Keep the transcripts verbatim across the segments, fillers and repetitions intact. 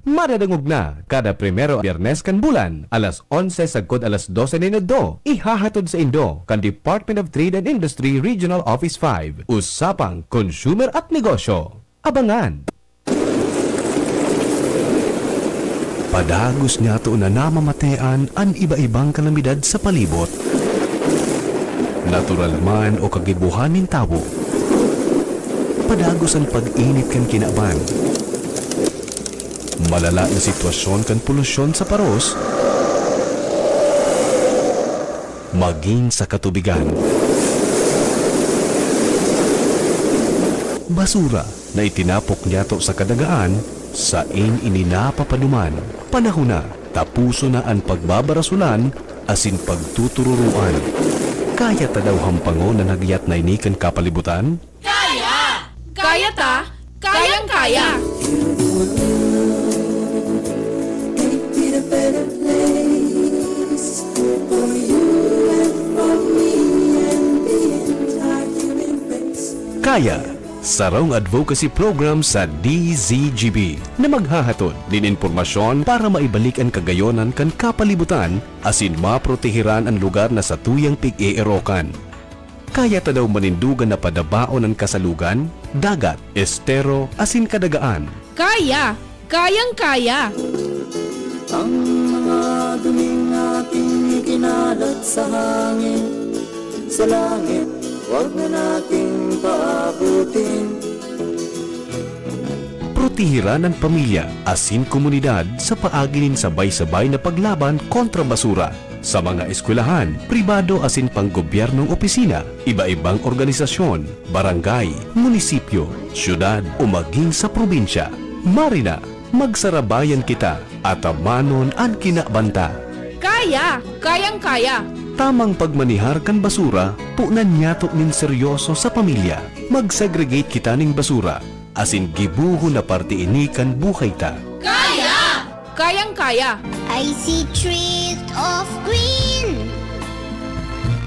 Madadangog na kada primero Biyernes kan bulan, alas onse sagkod alas dose nin udto. Ihahatod saindo kan Department of Trade and Industry Regional Office five, Usapang Konsumer at Negosyo. Abangan! Padagos niyato na namamatean an iba-ibang kalamidad sa palibot. Natural man o kagibohan nin tawo. Padagos an pag-init kan kinaban. Malala na sitwasyon kan polusyon sa paros, magin sa katubigan. Basura na itinapok niyato sa kadagaan, sain ini napapaduman. Panahon na, taposon na an pagbabarasolan asin pagtutururoan. Kaya ta daw hampangon an hagyat na ini kan kapalibutan? Kaya! Kaya ta! Kayang-kaya! Kaya, sarong advocacy program sa D Z G B na maghahatod nin impormasyon para maibalik an kagayonan kan kapalibutan asin maprotehiran an lugar na satuyang pig-eerokan. Kaya ta daw manindogan na padabaon an kasalugan, dagat, estero, asin kadagaan. Kaya! Kayang-kaya! Ang mga duming ating ikinalat sa hangin, sa langit, wag na nating paabutin. Protehiran an pamilya asin komunidad sa paagi nin sabay-sabay na paglaban kontra basura. Sa mga eskwelahan, pribado asin panggobyernong opisina, iba-ibang organisasyon, barangay, munisipyo, syudad o magin sa probinsya. Marina, magsarabayan kita, atamanon an kinaban ta. Kaya! Kayang-kaya! Tamang pagmanihar kan basura, punan niyato nin seryoso sa pamilya. Mag-segregate kita nin basura, asin gibohon na parte ini kan buhay ta. Kaya! Kayang-kaya! I see trees of green,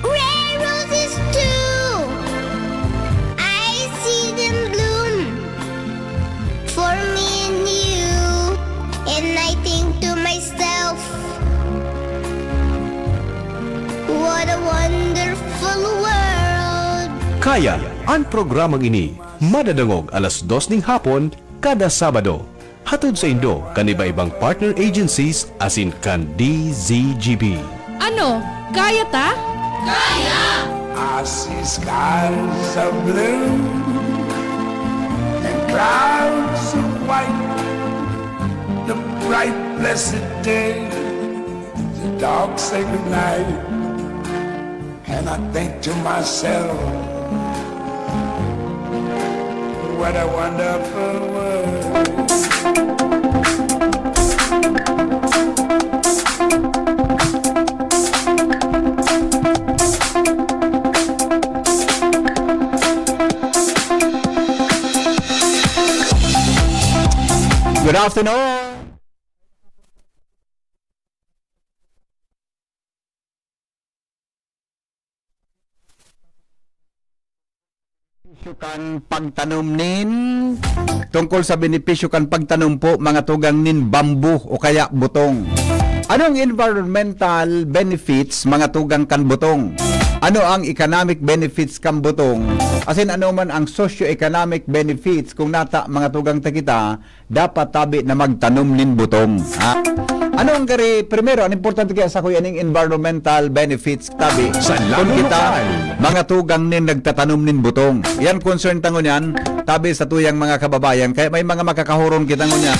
red roses too. I see them bloom for me and you. And I think to myself, what a wonderful world. Kaya, an programang ini madadangog alas dos ning hapon kada Sabado. Hatod saindo kan iba-ibang partner agencies asin kan D Z G B. Ano, kaya ta? Kaya! I see skies of blue and clouds of white. The bright blessed day, the dark sacred night. And I think to myself, what a wonderful world. Good afternoon. Benepisyo kan pagtanom nin, tungkol sa benepisyo kan pagtanom po, mga tugang, nin bamboo o kaya butong. Anong environmental benefits, mga tugang, kan butong? Ano ang economic benefits kan butong? Asin ano man ang socio-economic benefits kung nata, mga tugang, ta kita dapat tabi na magtanom nin butong, ha? Ano ang kari, primero, ang importante kaya sa kuya ning environmental benefits, tabi. Sa Kung kita, lokal. Mga tugang nin nagtatanom nin butong. Yan concern ta ngunyan, tabi sa tuyang mga kababayan. Kaya may mga makakahuron kita ngunyan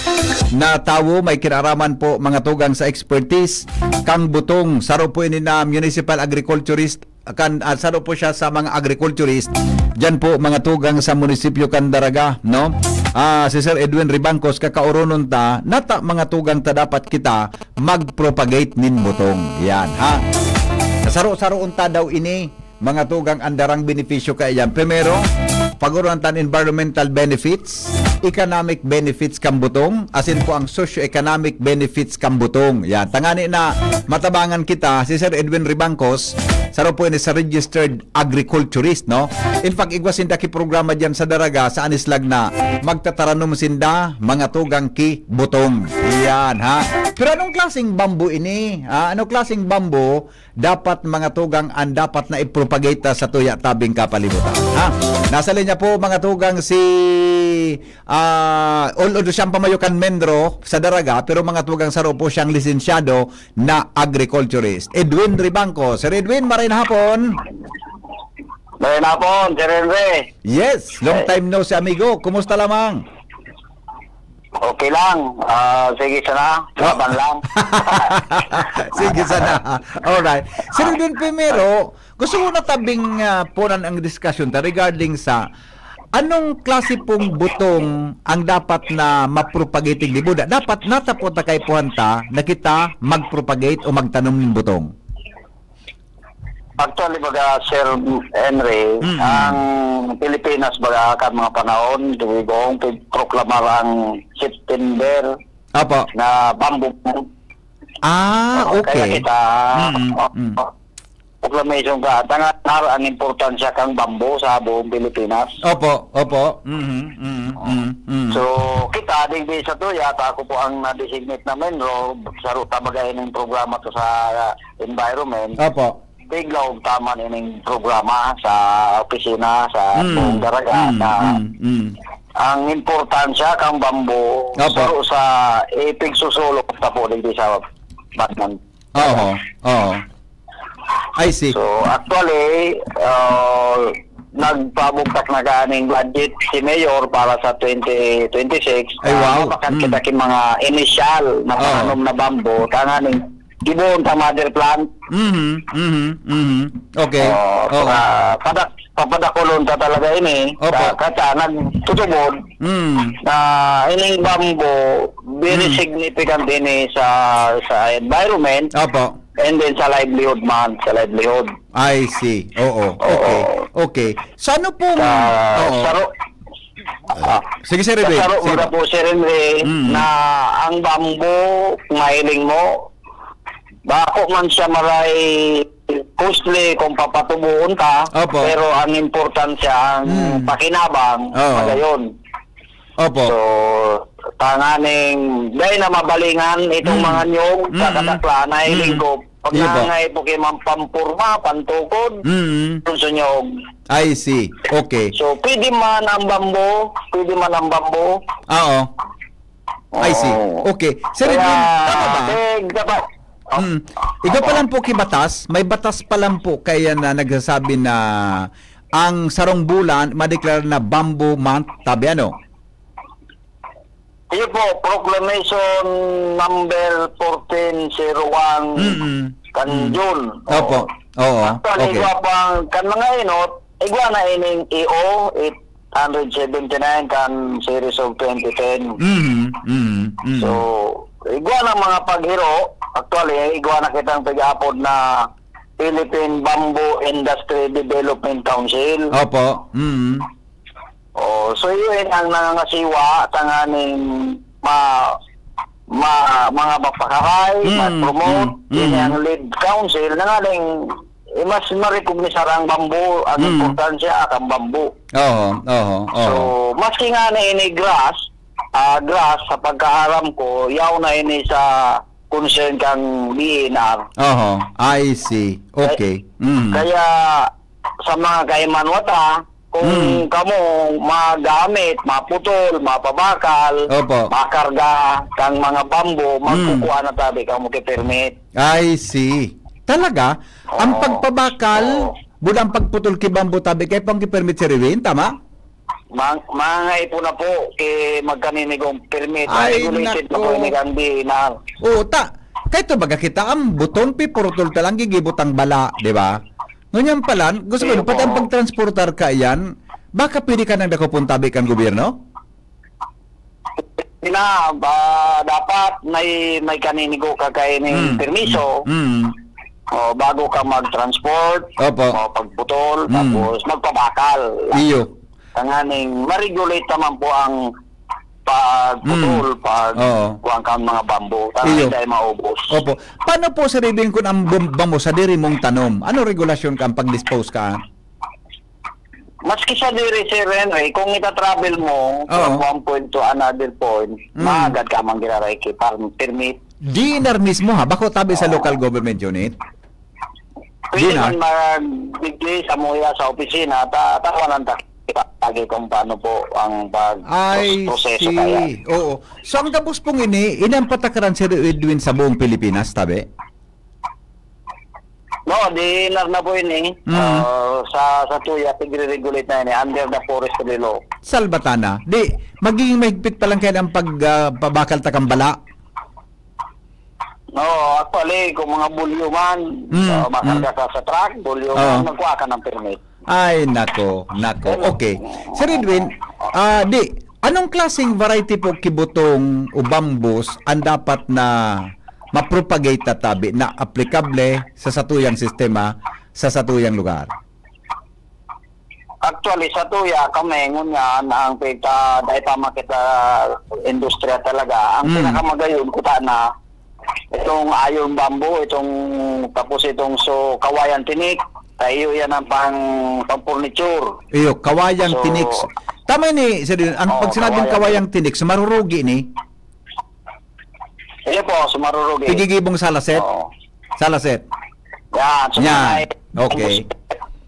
na tawo, may kinaraman po, mga tugang, sa expertise kang butong. Saro po ini na municipal agriculturist, kan, ah, saro po siya sa mga agriculturist, diyan po, mga tugang, sa munisipyo kan Daraga, no? Ah, si Sir Edwin Ribangcos, kakaoronon ta, nata, mga tugang, ta dapat kita mag-propagate nin butong. Yan, ha? Saro-saroon ta daw ini, mga tugang, ang darang benepisyo kaiyan. Primero, pag-oronan ta an environmental benefits, economic benefits kan butong, asin po ang socio-economic benefits kan butong. Yan. Tangani na matabangan kita, si Sir Edwin Ribangcos, saro po ini sa registered agriculturist, no? In fact, igwa sinda ki programa diyan sa Daraga, sa Anislag na magtataranom sinda, mga tugang ki butong. Iyan, ha? Pero anong klaseng bamboo ini? Ah, anong klaseng bamboo dapat, mga tugang, ang dapat na ipropagate sa tuya tabing kapalibutan, ha? Nasa linya po, mga tugang, si, ah, although siyang pamayo kan Menro sa Daraga, pero, mga tugang, saro po siyang lisensyado na agriculturist, Edwin Ribangco. Sir Edwin, maray na hapon. Maray na hapon, Sir Henry. Yes, long time no si amigo. Kumusta lamang? Okay lang. Ah, sige sana. Ah. Laban lang. Sige sana. Alright. Sir Edwin, primero, gusto ko na tabing, ah, punan ang discussion ta regarding sa anong klase pong butong ang dapat na mapropagating di buda. Dapat natapot na kaipuhan ta na kita magpropagate o magtanom ng butong. Actually, baga, Sir Henry, Mm-mm. ang Pilipinas, baga, kan mga panahon, duwigong pigproklamar ang September Apo. Na bamboo month. Ah, Oo, kaya okay. kita, Mm, mm. proclamation ka, tanganar ang importansya kang bamboo sa buong Pilipinas. Opo, opo. Mhm, mhm, mhm, mhm. So, kita, digdi sa tuya, ta ako po ang na-designate na Menro, saro ta baga ining programa to sa environment. Opo. Tiglaw ta man ining programa sa opisina, sa Mm, buong Daraga, mm, na mm, mm. ang importansya kang bamboo, Opo. saro sa ipigsusulong ta po digdi sa Batman. Oo, oo. I see. So, actually, uh, nagpabugtak na kaning budget si Mayor para sa twenty twenty-six. Ay, Ah, wow. mabakan Mm. kita ki mga initial na Oo. pananom na bamboo, tanganing gibohon sa mother plant. Mhm, mhm, mhm. Okay. Oo, Oo. para, pada-, papadakulon ta talaga ini. Opo. Sa, kaya nagtutubod Mm. na ining bamboo, very Mm. significant ini sa, sa environment. Opo. And then sa livelihood man, sa livelihood. I see. Oo. Oo. Okay. Okay. So, ano pong Sa, oo. sa ro-, Ah, ah, sige, Sir Rene. Sa saro Sige mga po. po, Sir Rene, Mm. na ang bamboo, mahiling mo, bako man siya maray costly kung papatubuon ta, Opo. pero ang importansya, ang Mm. pakinabang, Oo. magayon. Opo. So, tanganing, dahil na mabalingan itong Mm. mga niyog, sa Mm. kadaklan, na Mm. ilingkop. Pag Sige po. nangangaipo kayo man pampurma, pantukod, Mm. kung sunyog. I see. Okay. So, pwede man ang bamboo, pwede man ang bamboo. Ah, oo. I see. Oo. Okay. Sir Kaya, Edwin, tama ba? eh, dapat, Mm. Iba pa Opo. lang po ki batas, may batas pa lang po kaya na nagsasabi na ang sarong bulan madeklara na bamboo month, tabi ano? Iyo po, Proclamation number fourteen zero one Mm-mm. kan Mm. June. Opo. Oo. Oo. Actually, Okay. igwa pang, kan mga inot, igwa na ining E O eight hundred seventy-nine kan series of twenty ten. Mhm, mhm, mhm. So, igwa na mga paghiro. Actually, igwa na kitang pag-apod na Philippine Bamboo Industry Development Council. Opo. Mhm. Oh, so yun ang nangangasiwa tanganing ma-, ma-, mga mapakahay, Mm, ma-promote, mm, yun mm. ang lead council, nanganing, eh, mas marecognize ang bamboo, ang Mm. importansya kan bamboo. Oo, oo, oo. So, maski nga na ini grass, ah, grass, sa pagkaaram ko, yaw na ini sa concern kang B N R. Oho, I see. Kay-, Okay. Mm. kaya sa mga kaimanuwata, kung Mm. kamo magamit, maputol, mapabakal, Opo. makarga kang mga bamboo, Mm. magkukuha na tabi kamo ki permit. I see. Talaga? Ang Oo. pagpabakal, Oo. buda ang pagputol ki bamboo tabi, kaya pang ki permit si Rewin, tama? Mang-, mga ito na po, ki magkaninigong permit, Ay, regulated na po nako. ini kang B N R. Oo, ta-, kaya to baga kita, ang buton, pipurutol ta lang, gigibot ang bala, di ba? Ngunyan pala, gusto ko, Iyo pati ang po. pagtransportar ka yan, baka pwede ka nang dakopon tabi kan gobyerno? Na, ba, dapat may, may kaninigo ka kay ning Mm, permiso. mm, mm. O, bago ka mag-transport, Opo. o pagputol, Mm. tapos magpabakal. Iyo. Tanganing ma-regulate naman po ang pagputol, Mm. pag Oo. kuwan kan mga bamboo, tanganing Iyo. dai maubos. Opo. Paano po, Sir Edwin, kung ang bum-, bamboo sadiri mong tanom? Ano regulasyon kan pag-dispose kan? Maski sadiri, Sir Henry, kung ita-travel mo Oo. from one point to another point, Mm. maagad ka man giraray ki par-, permit. D N R mismo, ha? Bako tabi sa Oo. local government unit? Pwede Di na? man magbigay sa muya sa opisina, ta-, tawanan ta kita lagi kung paano po ang pag-, I proseso kaya. see. Oo. So, ang gabos pong ini, ini ang patakaran, Sir Edwin, sa buong Pilipinas, tabi? No, D N R na po ini. Mm. Ah, sa, sa tuya, tigre-regulate na ini under the forestry law. Salbatana. Di, magiging mahigpit pa lang kaya ang pag, ah, pabakal takang bala? No, actually, kung mga bulyo man, Mm, ah, makarga mm. ka sa truck, bulyo Oo. man, magkuha ka ng permit. Ay, nako, nako. Pero Okay. Sir Edwin, ah, di, anong klaseng variety po kibutong o bambos ang dapat na ma-propagate ta tabi na aplikable sa satuyang sistema, sa satuyang lugar? Actually, sa tuya, kami, ngunyan, ang pita, dahil pa makita industriya talaga, ang Mm. pinakamagayon, kuta na, itong iron bamboo, itong, tapos itong, so, kawayan tinik, tayo yan ang pang, pang furniture. Iyo, kawayan So, tinik. Tama ni, Sir Edwin, ang Oo, pag sinabing kawayan kawayan tinik, so marurugi ni? Iyo po, so marurugi. Tigigibong salaset? Oo. Salaset? Yan, so Yan. mga Okay.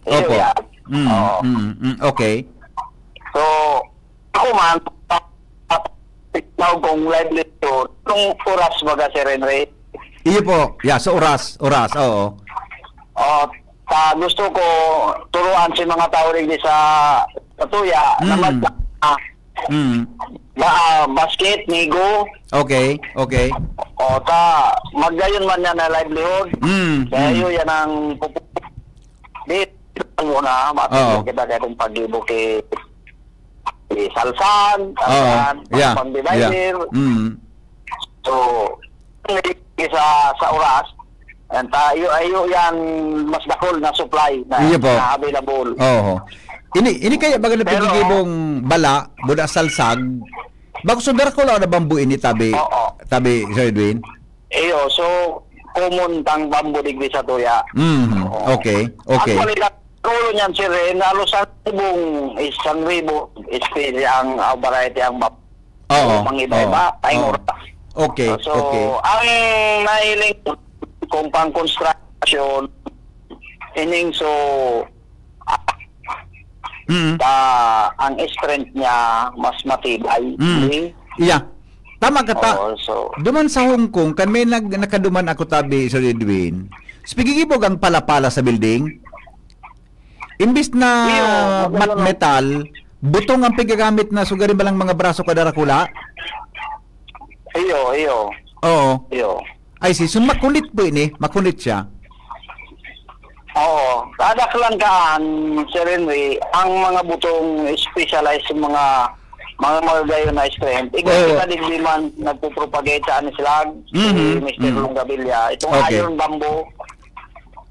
Iyo, Opo. yan. Mm, Oo. mm, mm, okay. So, ako man, tawag kong livelihood, itong oras baga, Sir Henry. Iyo po. Yeah, so oras, oras, oo. Oh, ta gusto ko turuan si mga tao rin sa, sa tuya na Mm. mag-, ah, Mm. ba, ah, basket, nigo. Okay, okay. O, ta, magayon man yan na livelihood. Mm, Kaya mm. yun, yan ang pupu-, di, muna, matulog Oo. kita kaya itong pag-ibo kay, kay Salsan, Oo. Salsan, Yeah. pang Yeah. divider. Mm. So, sa, sa oras, yan, ta-, iyo, iyo yan mas dakul na supply na, Iyo po. na available. Oho. Ini, ini kaya baga na Pero pigigibong bala, buda salsag, bako sa Dracula na bamboo ini, tabi, Oo. tabi, Sir Edwin? Iyo, so, common tang bamboo digdi sa tuya. Mhm. Oo. Okay, okay. Actually, la-, ulo niyan, sir, eh, halos isang ribo, isang ribo espesye ang, ah, variety ang bamboo. Oo, Mga iba-iba, oo, ay oo. oras. Okay, So, okay. ang nahiling kung pang-construction, ining so, ah, Mm. ta, ang strength niya mas matibay. Mm. Hindi? Yeah. Tama ka ta. Oo, so Duman sa Hong Kong, kan may nag-, nakaduman ako tabi, Sir Edwin. Speaking ibog ang pala-pala sa building, imbis na Iyo, mat-, magano na. metal, butong ang pigagamit na sugarin balang mga braso ka darakula? Iyo, iyo. Oo. Iyo. I see. So, makulit po ini. Makulit siya. Oo. Kadak lang kaan, Sir Henry, ang mga butong specialized sa mga, mga, mga gayon na strength. Ikaw Oo. kita digdi man nagpo-propagate sa Anislag, si Mhm. Mister Mm. Longabilia. Itong Okay. iron bamboo,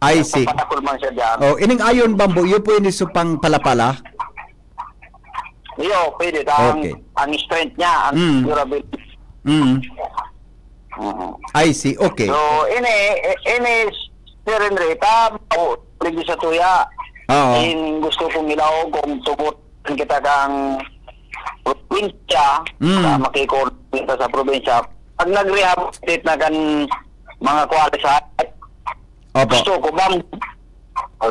I see. nagpapatakol man siya dyan. Oh, ining iron bamboo, iyo po ini supang pala-pala? Iyo, pwede. Ang, Okay. ang strength niya, ang Mm. durability. Mm. Mhm. I see. Okay. So, ini, ini, Sir Henry, ta, o, pwede sa tuya. Oo. In, gusto kong ilaw kung tugot kita kang probinsya, Mm. sa makikon kita sa probinsya. Pag nag-rehabilitate na kan mga quarry site, Opo. Gusto ko, ma'am.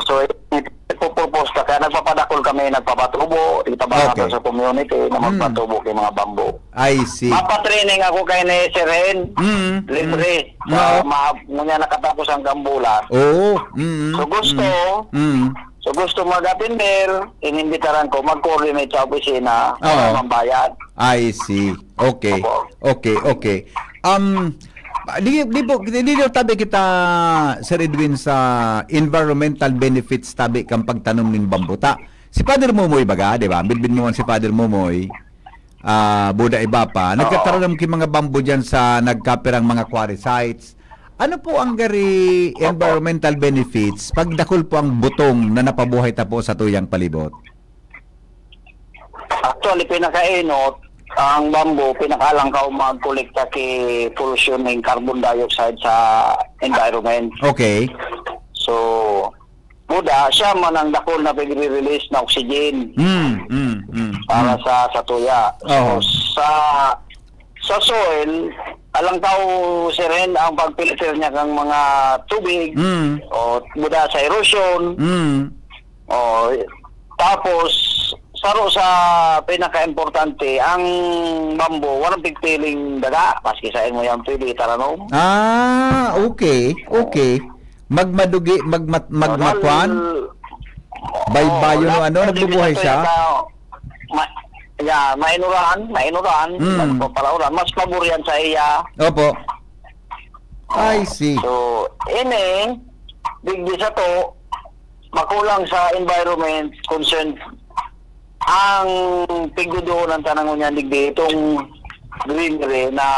So, ipopropose ta. Kaya nagpapadakol kami, nagpapatubo. Itabang Okay. nato sa community na Hmm. magpatubo kay mga bamboo. I see. Mapatraining ako kay ni Sir Hen. Mm, Libre. mm. Sa Oo. mga, ngunyan nakatapos ang kambulan. Oo. Mm, So, gusto, mm, mm. so, gusto mag-attender, inimbitaran ko, mag-coordinate sa opisina, Oo. wala mang bayad. I see. Okay. Opo. Okay, okay. Um, di, di po, di, di tabi kita, Sir Edwin, sa environmental benefits tabi kang pagtanom nin bambuta. Si Father Momoy baga, di ba? Bilbil mo man si Father Momoy, ah, Buda iba pa. Oo. Nagtataram ki mga bambu diyan sa nagkapirang mga quarry sites. Ano po ang gari Opo. environmental benefits pag dakul po ang butong na napabuhay ta po sa tuyang palibot? Actually, pinakainot, Ang bamboo, pinakaalangkaw magkolekta ki pollution ning carbon dioxide sa environment. Okay. So, buda, siya man ang dakul na pigre-release na oxygen Mm, mm, mm, para mm. sa, sa tuya. So, Oho. sa, sa soil, alangkaw, sir Hen, ang pag-filter niya kang mga tubig, Mm. o buda sa erosion, Mm. o, tapos, saro sa pinaka-importante, ang bamboo, walang pigpiling daga, maski sa imo yan pwede itaranom. Ah, okay, okay. Magmadugi, magmat-, Normal, magmakwan? Baybayon oo, o ano, dahil nagbubuhay sa siya? tuya, ma-, yeah, mainuran, mainuran, Mm. nagpapalauran. Mas pabor yan sa iya. Opo. I see. So, ini, digdi sa to, makulang sa environment, concern, ang pigduduon ng tanang ngunyan digdi, itong greenery na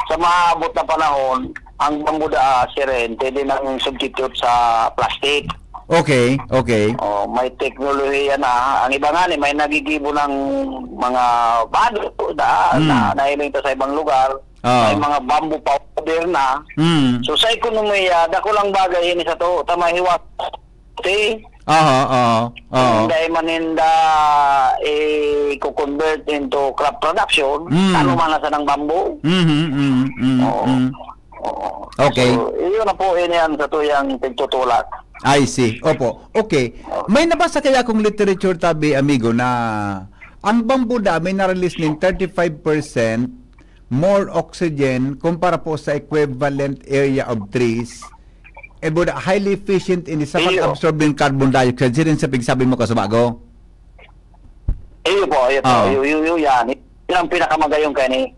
sa maabot na panahon, ang bamboo daa, sir Hen, pwede nang substitute sa plastic. Okay, okay. Oh, may teknolohiya na. Ang iba nga ni, may nagigibo ng mga bado da, Hmm. na nahiling ta sa ibang lugar. Oo. May mga bamboo powder na. Hmm. So, sa ekonomiya, dakulang bagay ini sa to, ta mahiwas. Ti, Aha, aha, aha. Hindi man ninda i-convert into crop production, Mm. ano man na sanang bamboo. Mhm, mm, mm, Oo. mm. Oo. Okay. So, iyon na po, ini ang sa tuyang pagtutulak. I see. Opo. Okay. Oo. May nabasa kaya akong literature tabi, amigo, na ang bamboo da may na-release nin thirty-five percent more oxygen kumpara po sa equivalent area of trees. Eh, buda, highly efficient ini sa Iyo. pag-absorb nin carbon dioxide. Sirin sa pigsabi mo, kasubago? Iyo po, iyo po. Ah. Iyo, iyo, iyo yan. Yan ang pinakamagayong kani.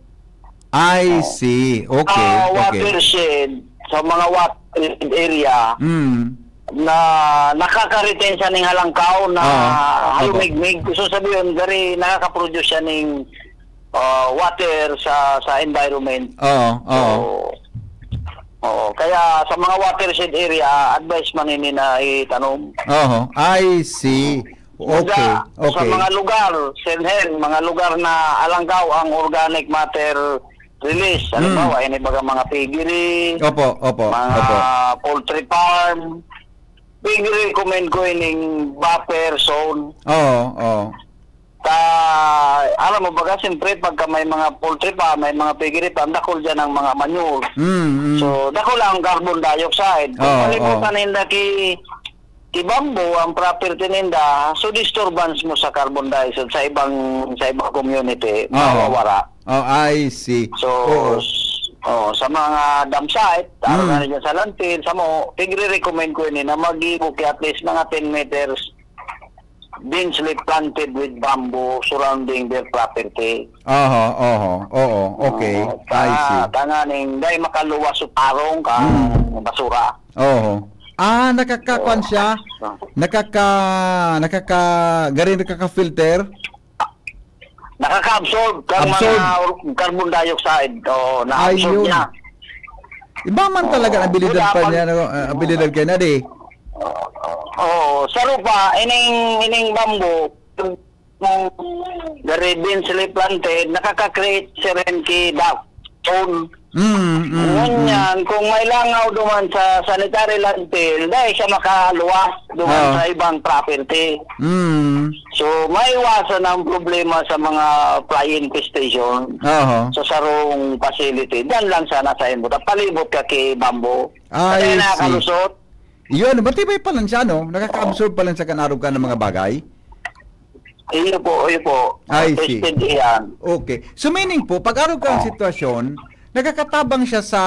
I Oh. see. Okay, Ah, okay. watershed, sa mga watershed area, Mm. na nakaka-retain siya ning halangkaw na Ah, opo. halumigmig. Gusto sabihin, gari nakaka-produce siya ning, ah, water sa, sa environment. Oo, oo. So, oo. Kaya sa mga watershed area, advice man ini na itanom. Oho. I see. Okay, Baga, sa okay. mga lugar, Sir Hen, mga lugar na alangkaw ang organic matter release. Hmm. Halimbawa, ini baga mga piggery, Opo, opo, mga opo. poultry farm. Pig-recommend ko ining buffer zone. Oo, oo. Ta, alam mo baga, siyempre, pagka may mga poultry farm, may mga piggery farm, dakul diyan ang mga manure. Mm, mm. So, dakul ang carbon dioxide. Kung Oo, palibutan oo. ninda ki, ki bamboo ang property ninda, so disturbance mo sa carbon dioxide sa ibang, sa ibang community, Oo. mawawara. Oh, I see. So, Oo. s-, oh, sa mga dump site, araw Mm. na rin dyan sa landfill, sa mo, tigre-recommend ko ini na mag-ibo ki at least mga ten meters densely planted with bamboo surrounding their property. Oho, oho, oo, okay. Oo, I see. ta-, tanganing dai makaluwas sa tarong ka Mm. basura. Oho. Ah, nakakakuan Oo. siya? Ah. Nakaka-, nakaka-, gari nakaka-filter? Nakaka-absorb kang Absorb. mga carbon dioxide. Oo, na-absorb Ayun. niya. Iba man Oo. talaga ang abilidad Wala pa pag niya, no? Ah, abilidad kaya na, di? Oo. Sa rupa, ining, ining bamboo, kung very densely planted, nakaka-create siya rin ki duct, stone. Mm, mm, Ngunyan, mm. kung may langaw duman sa sanitary landfill, dahil siya makaluwas duman Oo. sa ibang property. Mm. So, maiwasan ang problema sa mga fly infestation Oho. sa sarong facility. Diyan lang sana sa imo. Palibot ka ki bamboo. Ah, Kaya I see. nakakalusot. Yun, matibay pa lang siya, no? Nakaka-absorb pa lang sa kanarog ka ng mga bagay. Iyo po, iyo po. I see. Tested iyan. Okay. So, meaning po, pag arog ka ng Oh. sitwasyon, nakakatabang siya sa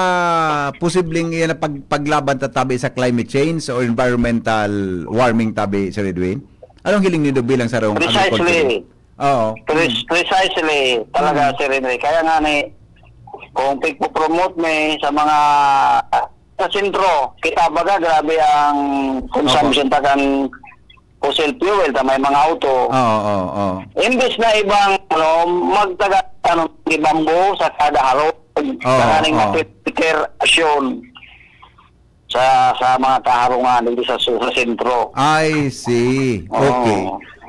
posibleng iyan na pag-, paglaban tatabi sa climate change o environmental warming tabi, Sir Edwin? Anong hiling nindo bilang sarong Precisely. agriculturist? Oo. Pre-, Mm. precisely. Talaga, Mm. Sir Henry. Kaya nga ni, kung pigpo-promote mi sa mga, sa sentro, kita baga, grabe ang consumption Opo. ta kan fossil fuel, ta may mga auto. Oo, oo, oo. Imbes na ibang, ano, magtaga, ano, bamboo sa kada harong. Oo, Saka ning oo. mapipikir asyon sa, sa mga kaharungan, hindi sa, sa sentro. I see. Oo. Okay.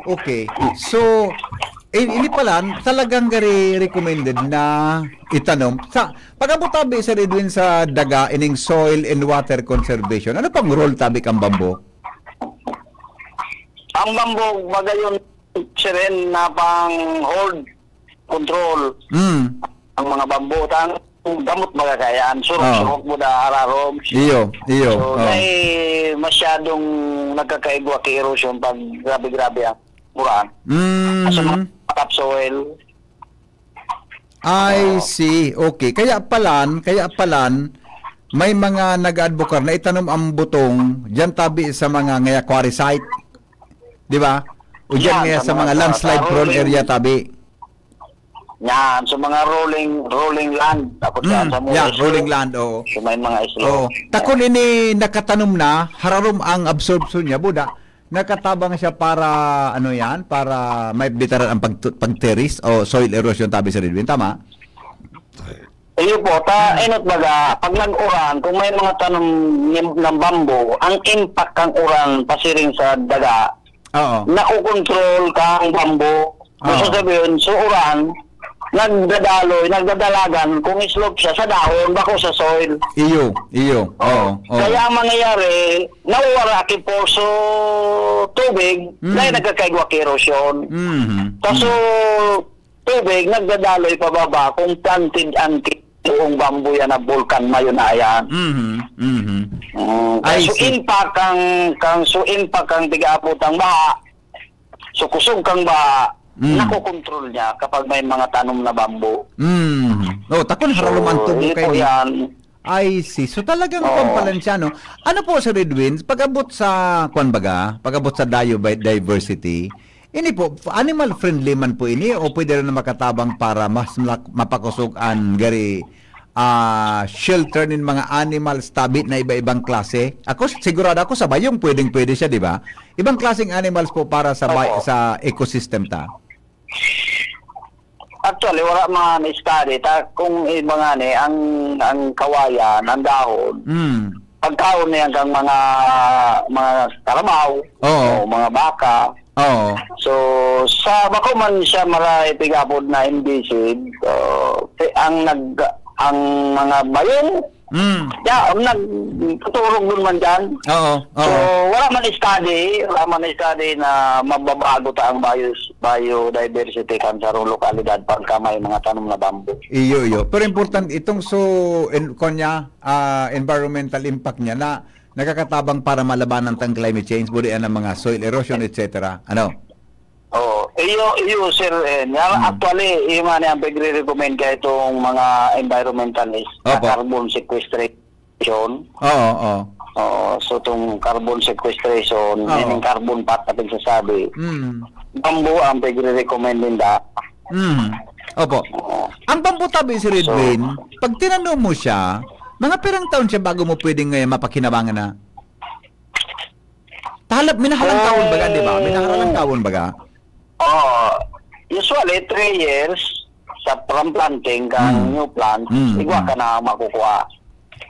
Okay. So, Eh, ini pala, talagang gari recommended na itanom. Sa, pag-abot tabi, Sir Edwin, sa daga, ining soil and water conservation, ano pang role tabi kan bamboo? Ang bamboo, magayon, sir, na pang hold control. Mm. Ang mga bamboo, tang gamot, mga kayaan. Surok-surok mo na, ararom. Iyo, iyo. So, Oh. May masyadong nagkakaigwa kay erosion pag grabe-grabe ang uran. Mm. Sa mga topsoil. I see. Okay. Kaya palan, kaya palan, may mga nag-advocate na itanom ang butong diyan tabi sa mga ngaya quarry site. Di ba? O diyan Yan, ngaya sa sa mga mga sa- landslide sa prone rolling- area tabi. Yan, sa mga rolling, rolling land. Tapos yan, Mm, sa mga yeah, slope. rolling land, oo. Sa may mga slope. Oo. Takon ini nakatanom na, hararom ang absorption niya, buda. Nakatabang siya para, ano yan, para may bitaran ang pag, pag-terrace o soil erosion, tabi, Sir Edwin. Tama? Iyo po, ta, enot baga, pag nag-uran, kung may mga tanom ni- ng bamboo, ang impact ng uran pasiring sa daga, Oo. nakokontrol kang bamboo. Kung Oo. sasabihin, so uran, nagdadaloy, nagdadalagan, kung slope siya, sa dahon, bako sa soil. Iyo, iyo. Oo, oo. Kaya ang mangyayari, nawawala ang force tubig, Mm. dahil nagkakaigwa kay erosion. Mhm. Kaso, tubig, nagdadaloy pababa kung planted ang buong bamboo yan na bulkan, mayo na yan. Mhm. Mhm. Mm, I so, see. impact kang, kang, so, impact kang tigaapot ang baha, so, kusog kang baha, Mm. nakokontrol niya kapag may mga tanom na bamboo. Mhm. Oh, takon hararom ang So, tubo yun po kay yan. I see. So talagang Oo. kwan pala siya, no? Ano po, Sir Edwin, pag-abot sa, kwan baga, pag-abot sa diodiversity, ini po, animal friendly man po ini o pwede rin na makatabang para mas malak- mapakusog an gari ah, shelter nin mga animals tabi na iba-ibang klase? Ako, sigurado ako sa bayong pwedeng pwede siya, di ba? Ibang klaseng animals po para sa bay- Opo. sa ecosystem ta. Actually, wala man study ta kung iba nga ni ang ang kawayan, ang dahon. Mm. Pagkaon niyan kang mga mga karabaw Oo. o mga baka. Oo. So, sa bako man siya maray tigapod na invasive, uh, ang nag ang mga bayong Mm. ya nagtuturog dun man dyan. Oo. So, Oo. wala man study, wala man study na mababago ta ang bios, biodiversity kan sarong lokalidad pagka may mga tanom na bamboo. Iyo, iyo. Pero importante itong so en, kanya, ah, environmental impact niya na nakakatabang para malabanan tang climate change, budi ang mga soil erosion, et cetera. Ano? Oh, iyo, iyo, sir. Eh, nga, Hmm. Actually, iyo nga ni ang pagre-recommend kay itong mga environmentalist na Opo. Carbon sequestration. Oo, oo. Oh, so itong carbon sequestration, Oo. meaning carbon path na pagsasabi, Mm. bamboo ang pagre-recommend ninda. Mm. Opo. Oo. Ang bamboo tabi, Sir So- Edwin, pag tinanom mo siya, mga pirang taon siya bago mo pwedeng eh, mapakinabangan na? Tahalap, minahalang Oh. taon baga, di ba? Minahalang taon baga? Oh, usually, three years sa from planting kang Mm. new plant, Mm, igwa mm. ka na makukuha.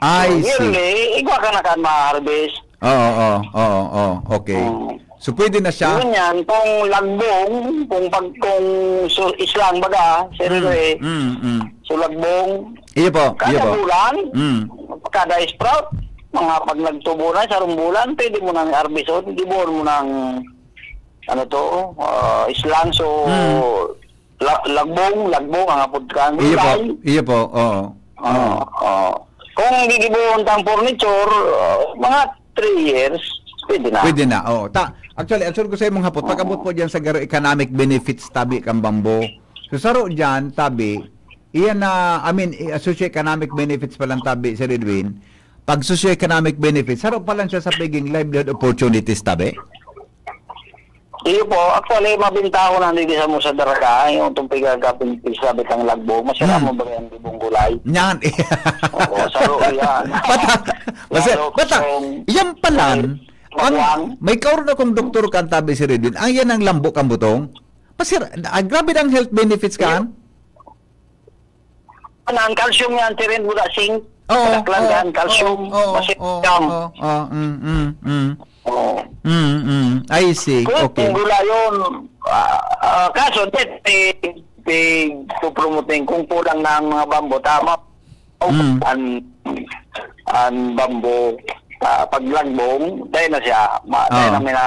I So, see. Yearly, igwa ka na kan ma-harvest. Oo, oo, oo, oo. Okay. Mm. So, pwede na siya. Yun yan, kung lagbong, kung pag, kung so, islang baga, sir, Mm, eh, mm, mm. so lagbong, Iyo po, iyo kada po. bulan, Mm. kada sprout, mga pag nagtubo na, sarong bulan, pwede mo nang harveston, gibuon mo ng, ano to, ah, islang, so, Mm. la- lagbong, lagbong, ang apod ka, ang Iyo po, gulay. iyo po, oo. Oo, oo. Kung gigibuon tang furniture, ah, mga three years, pwede na. Pwede na, oo. Ta, actually, ang sunod ko sa imong hapot, pag-abot po dyan sa garo economic benefits tabi kang bamboo. So, saro dyan, tabi, iyan na, I mean, i- socio-economic benefits pa lang tabi, Sir Edwin. Pag socio-economic benefits, saro pa lang siya sa pagiging livelihood opportunities tabi. Iyo po, actually, mabintahon na hindi sa mo sa daraga, yung itong pigagapin, sabi kang lagbo, masarap Hmm. mo ba yung libong gulay? Nyan. Oo, saro yan. Bata, basta, Lalo bata, kung yan palan, Makuwang. ang, may kaurno kong doktor kan tabi si Redwin, ang yan ang lambo kang butong. Pasir, ah, grabe ang health benefits kan. Ano, ang calcium yan, tirin, buda, zinc. Oo, Kadaklan oo, yan, calcium. oo, oo, Kasi oo, calcium. oo, oo, mm, mm, mm. Oo. Mm, mm. I see. Kung Okay. gulayon, ah, ah, kaso, di, di, di, pupromoting kung kulang na ang mga bambo, tama. Mm. An, an bambo, ah, paglagbong, dahil na siya, ma, dahil Oo. na may na,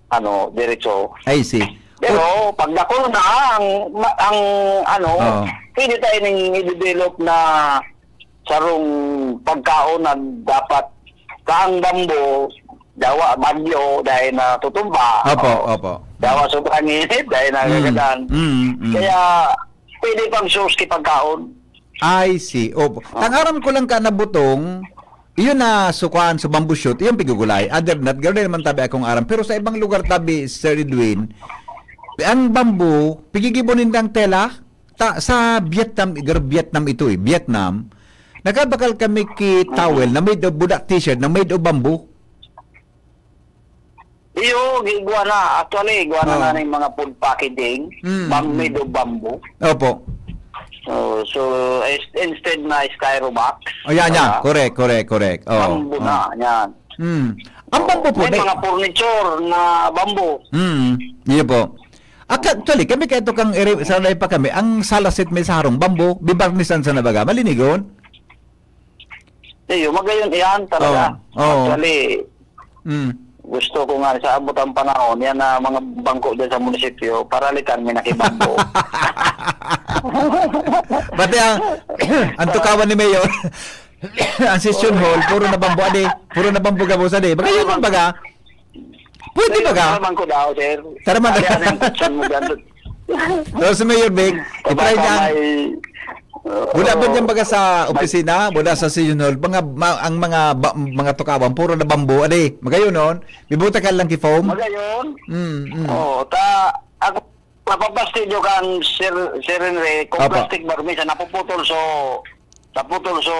ano, diretso. I see. Pero, O- pag dakul na, ang, ma, ang, ano, Oo. pwede tayo ning i-develop na sarong pagkaon na dapat kaang bambo, dawa bagyo dahil natutumba. Opo, O, opo. dawa sobrang init dahil Mm, nagagadan. mm, mm. Kaya pwede pang source ki pagkaon. I see. Opo. Opo. Ang aram ko lang ka na butong, iyon na sukuan sa bamboo shoot, iyon pigugulay. Other than that, gano'n naman tabi akong aram. Pero sa ibang lugar tabi, Sir Edwin, ang bamboo, pigigibo nindang tela, Ta, sa Vietnam, igar Vietnam ito eh, Vietnam, nakabakal kami ki towel na made of, buda t-shirt na made of bamboo. Iyo, gigwa na. Actually, igwa na Oo. na ng mga food packaging, Mm, bam-, mm. made of bamboo. Opo. So, so, is-, instead na styrobox, Oh, yan, yan. ah, Correct, correct, correct. Oo, bamboo oo. na, yan. Mm. Ang Oo. bamboo po, May may mga furniture na bamboo. Mm, iyo po. Ac-, actually, kami kaya ito kang iri-, sanay pa kami. Ang salasit may sa harong bamboo, bibarnisan sa nabaga. Malinigon? Iyo, magayon iyan talaga. Oo, oo. Actually, Mm. gusto ko nga sa abot ang panahon, yan na mga bangko dyan sa munisipyo, paralitan may nakibambo. Pati ang, ang tukawan ni Mayor, ang session hall, puro na bamboo, adi. Puro na bamboo gabos, adi. Magayon man baga. Pwede Sir, baga? Taraman ko daw, sir. Taraman. Ano, ano yung question mo dyan? So, si Mayor Vic, Baka i-try niya. may, Wala ba oo. dyan baga sa May opisina? Wala sa session hall? Mga, ma-, ang mga ba-, mga tukawan, puro na bamboo. Adi, magayon nun? Bibuta ka lang ki foam? Magayon? Mm, mm. Oo, ta-, ako, mapaplastic nyo kang Sir, Sir Henry, kung Apa. plastic ba, minsan napuputol, so, naputol, so,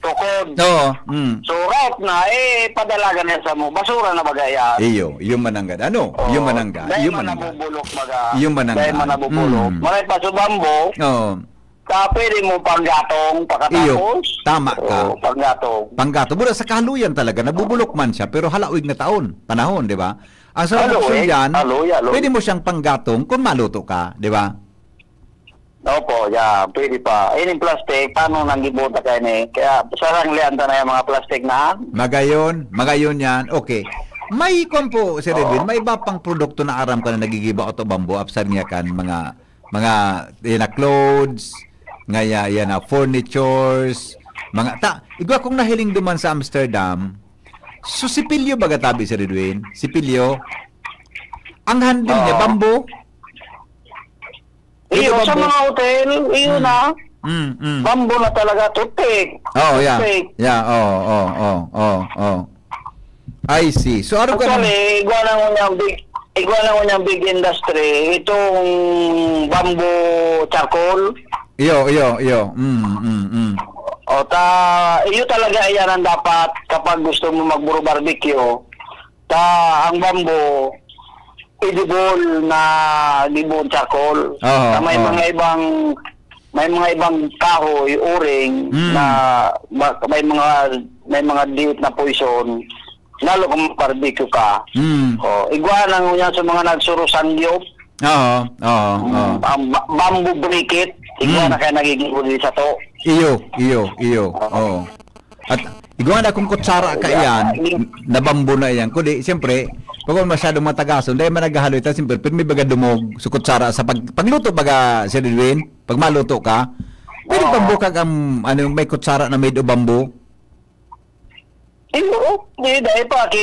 tukod. Oo, mm. So, right na, eh, padalagan yan sa mo. Basura na baga yan. Iyo, iyo mananggad. Ano? Oo. Iyo mananggad. Dahil Iyo man mananggad. nabubulok baga. Iyo mananggad. Dahil man nabubulok. Mm. Maray pa sa bambo, Oo. ta pwede mo panggatong Iyo. pakatapos. Tama ka. Oo, panggatong. Panggatong. Mura sa kahaluyan talaga, nabubulok man siya, pero halawig na taon, panahon, di ba? Ang sarong Aloy, opsyon dyan, aloy, aloy. pwede mo siyang panggatong kung maluto ka, di ba? Opo, yeah, pwede pa. Ining plastic, paano nang gibuta kayo ni? Kaya sarang lian ta na yung mga plastic na. Magayon, magayon yan. Okay. May kwan po, Sir Oo. Edwin, may iba pang produkto na aram ka na nagigiba o to bamboo, apsar niya kan mga, mga, yan na clothes, ngaya, yan na furnitures, mga, ta, igwa kong nahiling duman sa Amsterdam, so, sipilyo baga tabi, Sir Edwin? Sipilyo? Ang handle niya, Oo. bamboo? Iyo, Ito, sa bamboo. mga hotel, iyo Mm. na. Mm, mm. Bamboo na talaga, toothpick. Oh, yeah. Toothpick. Yeah, oh, oh, oh, oh, oh. I see. So, ano ka Actually, igwa na ngunyan big, igwa na ngunyan big industry, itong bamboo charcoal. Iyo, iyo, iyo. Mm, mm, mm. O, ta, iyo talaga, iyan ang dapat kapag gusto mo magburo barbecue. Ta, ang bamboo, edible na gibohon charcoal. Oo, Ta may oo. mga ibang, may mga ibang kahoy, uring, Mm. na ba, may mga, may mga diit na poison, lalo kung mag-barbecue ka. Mm. O, igwa na ngunyan sa mga nagsuro sangyop. Oo, oo, oo. Mm, ang ba-, bamboo briquet, igwa Mm. na kaya nagiging huli sa to. Iyo, iyo, iyo. Oo. Oo. At igwa na kung kutsara ka Yeah, iyan, I mean na bamboo na iyan. Kundi, siyempre, pag masyadong matagason, dahil man naghahaloy ta, siyempre, pirmi baga dumog sa kutsara sa pag-, pagluto baga, Sir Edwin, pag maluto ka, pwede Oo. pang bukag ang, ano, may kutsara na made of bamboo? Eh, oo. Eh, dahil pa, ki,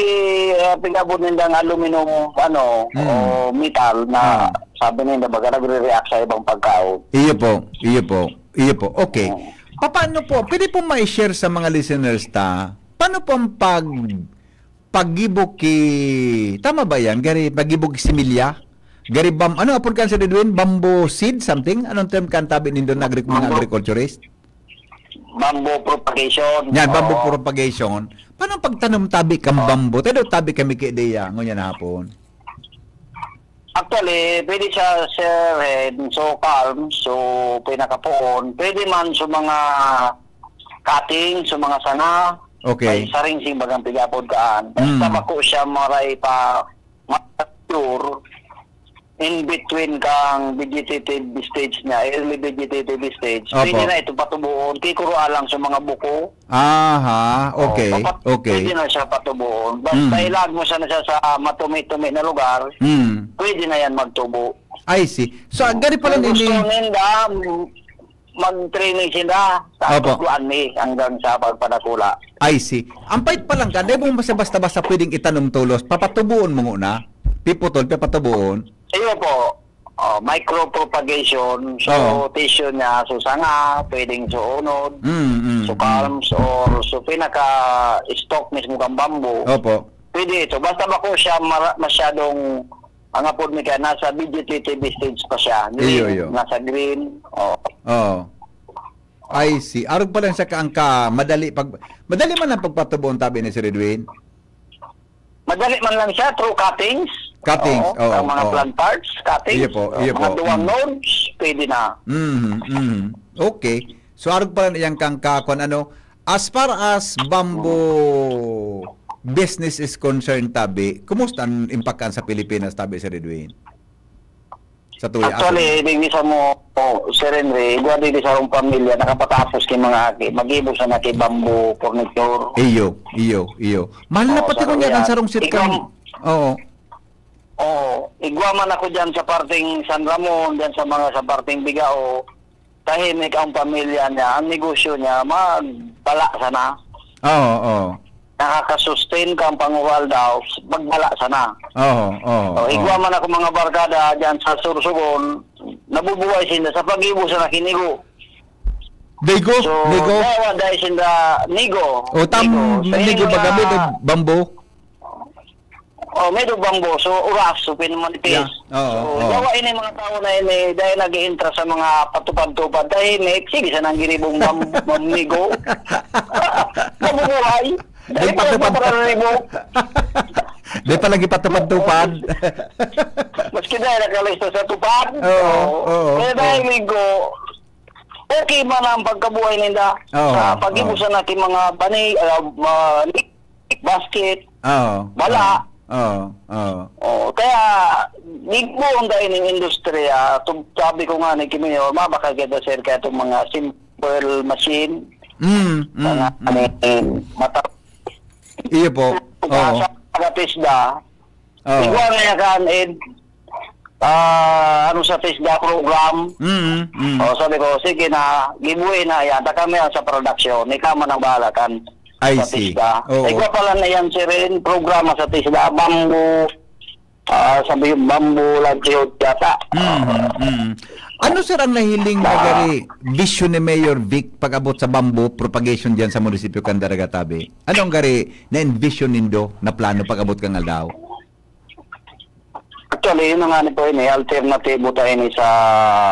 ah, pag-abot nindang aluminum, ano, Hmm. o metal na Ah. sabi ninda, baga nagre-react sa ibang pagkaon. Iyo po, iyo po, iyo po. Okay. Oo. Papaano po, pwede po ma-share sa mga listeners ta, paano po ang pag-, paggibo ki, tama ba yan? Gari, paggibo ki similya? Gari bam-, ano, apod kan sa Edwin? Bamboo seed, something? Anong term kan tabi nindo na agri-, mga Bamboo. agriculturist? Bamboo propagation. Yan, bamboo Oo. propagation. Paano ang pagtanom tabi kang Oo. bamboo? Tayo tabi kami ki ideya, ngunyan na hapon. Actually, pwede siya, Sir Hen, so calm, so pinakapoon. Pwede man sa mga cutting, sa mga sana. Okay. May saringsing bagang pigapod kaan. Basta Mm. bako siya maray pa mature in between kang vegetative stage niya, early vegetative stage. Opo. Pwede na ito patubuon. Kikuro alang sa mga buko. Aha, Oh, okay, papat-, okay. pwede na siya patubuon. Basta Mm. ilag mo siya na siya sa matumi-tumi na lugar, Mm. pwede na yan magtubo. I see. So, Oh. gani pala Kung gusto nini- ninda, mag-training sila sa Opo. Tutuan ni hanggang sa pagpadakula. I see. Ang pait pa lang ka, di mo basta-basta pwedeng itanom tolos, papatubuon mo muna. Piputol, papatubuon. Iyo po. Oh, micropropagation. So, Oo. tissue niya, so sanga, pwedeng so unod, Mm, mm, so mm. palms, or so pinaka-stalk mismo kang bamboo. Opo. Pwede ito. Basta bako siya mara-, masyadong, ang apod mi kaya, nasa vegetative stage pa siya. Green, Iyo, iyo. nasa green. Oh. Oo. I see. Arog pa lang siya ka, ang ka, madali pag, madali man ang pagpatubuon, tabi ni Sir Edwin? Madali man lang siya through cuttings. Cuttings, Oo, oo, ang mga oo. plant parts, cuttings, Iyo po, oh, iyo mga po. duwang Mm. nodes, pwede na. Mhm, mhm. Okay. So, arog pa lang iyang kang ka-, kwan ano, as far as bamboo business is concerned, tabi, kumusta ang impact kan sa Pilipinas, tabi, Sir Edwin? Sa tuya, Actually, asa? digdi sa mo, oh, Sir Henry, igwa digdi sa sarong pamilya, nakapatapos ki mga aki, magibo sana ki bamboo furniture. Iyo, iyo, iyo. Mahal na Oo, pati sa kung yan ang tuya. sarong sitkan. Ikaw Oo. Oo, igwa man ako dyan sa parting San Ramon, dyan sa mga, sa parting Bigao. Tahimik ang pamilya niya, ang negosyo niya, magbala sana. Oo, oo. Nakaka-sustain ka ang panguhal daw, magbala sana. Oo, oo, So, igwa oo. man ako mga barkada dyan sa Sorsogon, nabubuhay sinda sa pag-ibo sa nakinigo. Daigo? So, Daigo? dawa dahil sinda nigo. O, tam-, Nigo. So, nigo yun ba yung gamit o mga bamboo? Oh, may do bamboo. So, uras, so, pinamanipis. Yeah. Oo, So, oo. yawa ini mga tao na ini, dahil nag-iintra sa mga patupad-tupad, tahimik, sige, sa nang giribong bam-, mamnigo. Mabubuhay. Di Dahil patupad. magpaparalibo. Di pa lagi patupad-tupad. Maski dahil nakalista sa tupad. Oo, Oo. oo, Kaya dahil oo. nigo, okay man ang pagkabuhay ninda. Oo, Sa pag-ibo oo. sa natin mga bani, ah, ma-, basket, Oo, bala. oo, oo, oo. Oh, kaya, nigboon tayo ning industriya. Tum-, sabi ko nga ni Kimayor, mabakal kita, sir, kaya itong mga simple machine, Mm, mm, mga mm. ano, mata-, Iyo po. Oo. sa mga tisda, Oo. Igwa na yan kan, Ed. Ah, ano sa TESDA program? Mm, mm. O, sabi ko, "Sige na, gibuhi na yan. Ta kami ang sa production. Ikaw man ang bahala kan I sa see. TESDA." Oo. Igwa pala na yan, sir, in programa sa TESDA. Bamboo, ah, sabi yung bamboo livelihood yata. Mm, mm. Ano, sir, ang nahiling na Ah. gari vision ni Mayor Vic pag-abot sa bamboo propagation diyan sa munisipyo kan Daragatabi? Ano ang gari na envision nindo na plano pag-abot kang aldaw? Actually, yun na nga ni po, ini, alternatibo tayo ni sa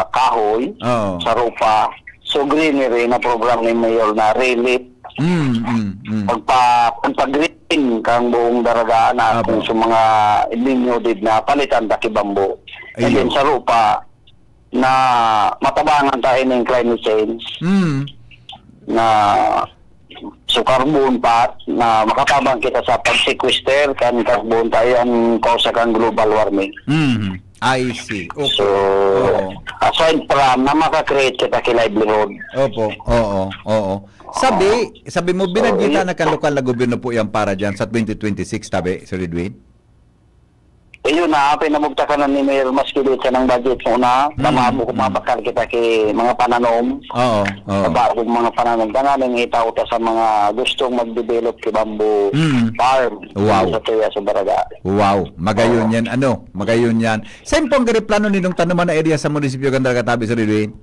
kahoy, Oo. sa rupa. So, greenery na program ni Mayor na relief. Mm, mm, mm. Pagpa-, pagpa-green kang buong Daraga na Apo. kung sa mga denuded na palitan ta ki bamboo. And Ayun. then sa rupa, na matabangan tayo ng climate change. Mm. Na, so, carbon pa, na makatabang kita sa pag-sequester kan carbon tayo ang kausa kan global warming. Mhm. I see. Okay. So, Oo. aside from na maka-create kita ki livelihood. Opo. Oo. Oo. Sabi, sabi mo, So, binadgeta yun. na kan lokal na gobyerno po yan para dyan sa twenty twenty-six, tabi, Sir Edwin? Ayun na, pinamugtakan na ni Mayor Masquilita ng budget muna. Mm, Tama mo, mm. kumabakal kita ki mga pananom. Oo, oo. Sa bagong mga pananom. Tanganing itao ta sa mga gustong mag-develop ki bamboo Mm. farm. Wow. Sa tuya sa Baraga. Wow. Magayon Oo. yan, ano? Magayon yan. Saan po ang gari plano ninong tanuman na area sa munisipyo kan Daragatabi, Sir Edwin?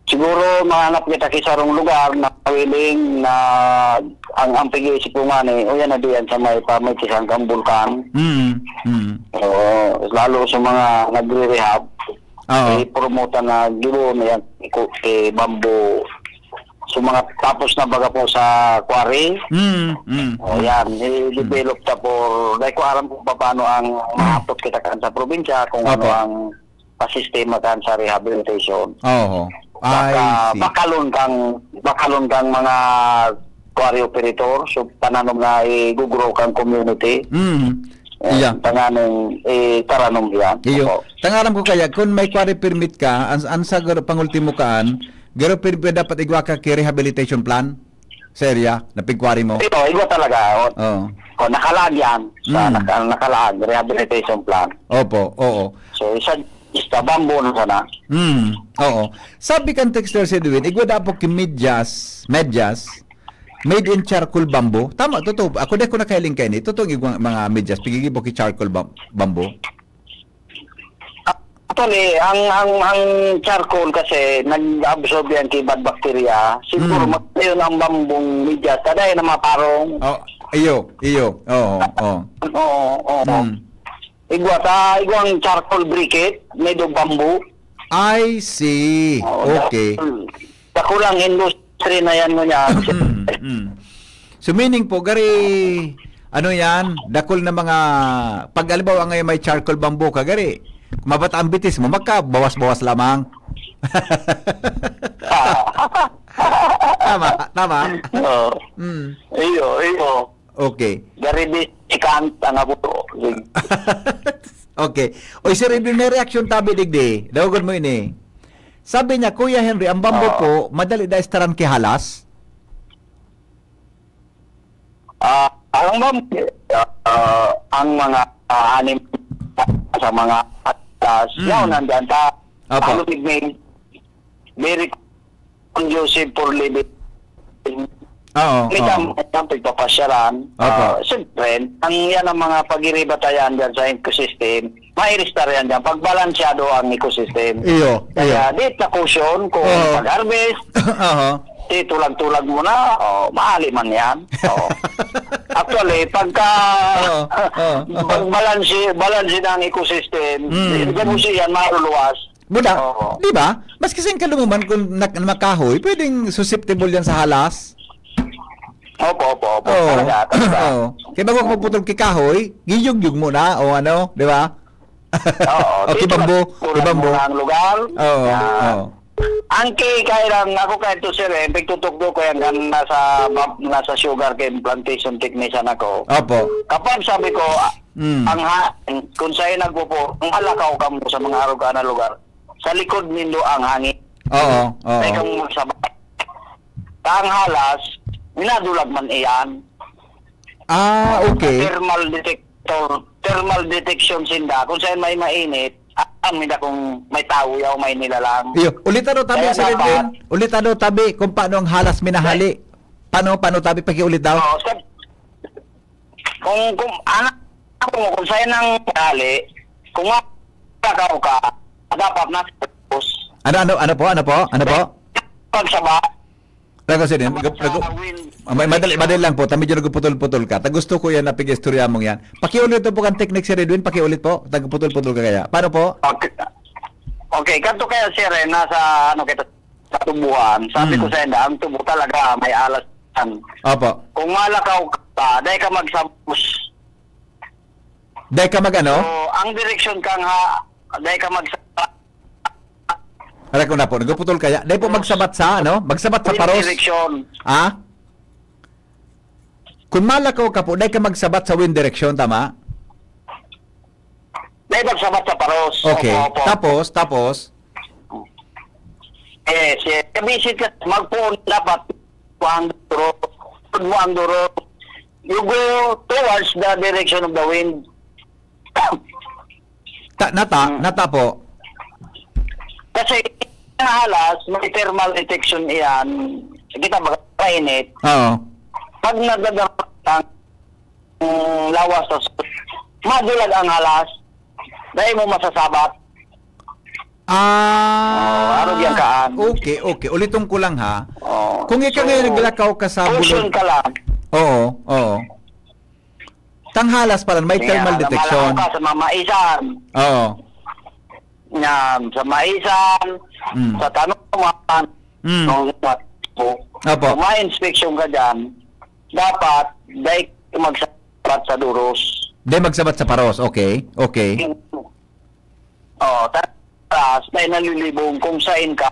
Siguro, mahanap kita ki sarong lugar na willing na ang, ang pag-iisip ko nga ni, o yan na diyan sa may pamitisan kang bulkan. Mm, mm. Oo, lalo sa mga nagre-rehab, Oo. i-promote na gibo na yan, iku-, eh, bamboo. So, mga tapos na baga po sa quarry. Mm, mm, O, mm. yan, i-develop ta for, dahil ko aram kung paano ang mahapot kita kan sa probinsya, kung Opo. ano ang pasistema kan sa rehabilitation. Oho. Baka, I see. bakalon kang, bakalon kang mga quarry operator, so pananom na i-grow kang community. Mm. Eh, Iya. tanganing, eh, taranom yan. Iyo. Opo. Tangaram ko kaya, kung may quarry permit ka, ang, ang sa garo-, pangultimo kaan, garo permit dapat igwa ka ki rehabilitation plan sa area na pigkwari mo? Ito, igwa talaga. O, Oo. o, nakalaag yan. Sa Mm. naka-, nakalaag, rehabilitation plan. Opo, oo. So, isa, isa bamboo na sana. Mm, oo. Sabi kan texter si Edwin, igwa dapat ki medyas, medyas, made in charcoal bamboo. Tama, totoo. Ako di ko nakahiling kaini. Totoo yung mga medyas, pigigibo ki charcoal bam-, bamboo. Actually, ang, ang, ang charcoal kasi nag-absorb yan kay bad bacteria. Siguro Mm. mas yun ang bambong medyas. Kada yun ang mga parong. Oh, iyo, iyo. Oo, oo. Oo, oo. Mm. Igwa ta, igwang charcoal briquette, made of bamboo. I see. Oo, Okay. dahil sa kulang industry na yan mo niya. Mm, mm. So, meaning po, gari, ano yan, dakul na mga, pag halimbawa ngayon may charcoal bamboo ka, gari, mabata ang bitis mo, magkabawas-bawas lamang. Ah. Tama, tama. Oo. Mm. Iyo, iyo. Okay. Gari di ikant ang abuto. Okay. Oy, Sir Edwin, may reaksyon tabi digdi. Dawagon mo ini. Sabi niya, "Kuya Henry, ang bamboo Oo. po, madali da estaran ki halas?" Ah, ang mam-, ah, ang mga, ah, anim sa mga atas, Mm. yaon nandyan ta, Apo. Ano, may very conducive for living. Oo, May oo. dam-, ang pagpapasyalan. Opo. Ah, siyempre, ang yan ang mga pag-iribatayan dyan sa ecosystem, mairistar yan dyan. Pagbalansyado ang ecosystem. Iyo, Kaya, iyo. di ta caution kung Oo. pag-harvest, Aha. di tulag-tulag mo na, o, maali man yan. Oo. Actually, pagka, Oo, oo, oo. pag balanse, balanse na ang ecosystem, Mm, di, di mo mm. siya yan, maluluwas. Buda, Oo. di ba? Maski sa kalumuman, kung nak-, makahoy, pwedeng susceptible yan sa halas. Opo, opo, opo. Oo. Talaga, talaga. Oo. Kaya bago ka magputol ki kahoy, giyugyug mo na, o ano, di ba? Oo. O ki Dito bambu, na, ki kulang bambu. muna ang lugar. Oo, Yan. oo. Ang kay, kaya lang, ako kahit to, sir, eh, pagtutukdo ko yan, kan nasa, nasa sugar cane plantation technician ako. Opo. Kapag sabi ko, Mm. Ang ha-, kung sa'yo nagpupo, ang alakaw kamo sa mga arog na lugar. Sa likod nindo ang hangin. Oo, oo. Sa ikang magsaba-, ang halas, minadulag man iyan. Ah, Oo, okay. Thermal detector, thermal detection sinda. Kung saan may mainit, alam nila kung may tao yaw, may nilalang. Iyo, ulita daw tabi, Kaya Sir dapat Edwin. Ulita daw tabi kung paano ang halas minahali. Paano, paano tabi? Pakiulit daw. Oo, sa Kung, kung, anak mo, kung saan ang gali, kung ma-, takaw ka, dapat nasa post. Ano, ano, ano po? Ano po? Ano po? Pagsaba. Rago, sir, yan. Rago, rago. Sa wind. Ah, may madali, madali lang po. Ta medyo nagputol-putol ka. Ta gusto ko yan na pag-istorya mong yan. Pakiulit po kan technique, Sir Edwin. Pakiulit po. Nagputol-putol ka kaya. Paano po? Okay. Okay, kanto kaya, sir, eh, nasa, ano, kita, sa tubuhan. Sabi Hmm. ko sa inda, ang tubo talaga may alas yan. Opo. Kung malakaw ka, dai ka magsabos. Dai ka mag-ano? So, ang direksyon kang ha, dai ka magsa-, Aray ko na po, nagpuputol kaya. Dai po magsabat sa, ano? Magsabat sa wind paros? Direction. Ha? Kung malakaw ka po, dai ka magsabat sa wind direction, tama? Dai magsabat sa paros. Okay. Opo, opo. Tapos, tapos? Yes, yes. Kabisit ka, magpuon dapat ang duro. Pag mo ang duro, you go towards the direction of the wind. Ta-, nata-, Hmm. nata po. Kasi ang halas, may thermal detection iyan. Kita ba, painit? Oo. Pag nagdadampak ang, mm, lawas sa, madulag ang halas, dai mo masasabat. Ah, Oo, arog yan kaan. Okay, okay. Uliton ko lang, ha. Oo. Kung ikaw So, ngayon naglakaw ka sa caution bulod-, ka lang. Oo, oo. Tanghalas pala, may Yan, thermal na detection. Malakaw ka sa mamaisan. Oo. Yan, sa maisan, Mm. sa tanuman, Mm. nung Apo. kung ma-inspection ka dyan, dapat, dai magsabat sa duros. Dai magsabat sa paros, okay, okay. Oh, ta-, taas, may nalilibong kung saan ka.